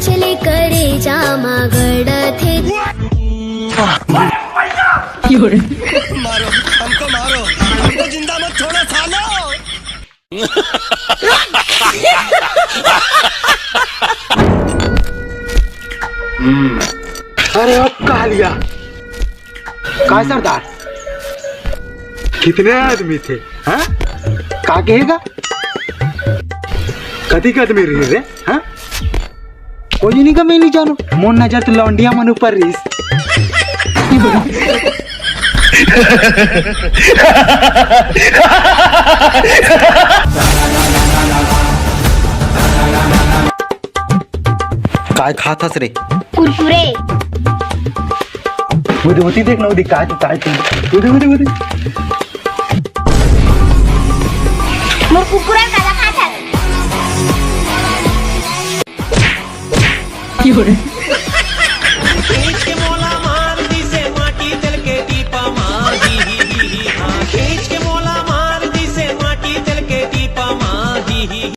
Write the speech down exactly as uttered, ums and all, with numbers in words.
चले करे जामा गड़थे। मारो, हमको मारो, हमको जिंदा मत छोड़ो सालो। अरे ओ कालिया, काय सरदार, कितने आदमी थे? हाँ, का कहेगा? कतिक आदमी रही रे? हाँ, कोई नहीं का, मैं नहीं जानू। मोर नजर तो लौंडिया मन ऊपर रहीस। काय खात हस रे? कुरकुरे। वो दे, होती देख ना, वो दे, काय तो, काय तो। वो दे, वो दे, वो दे। मोर कुकुर काला खात हस?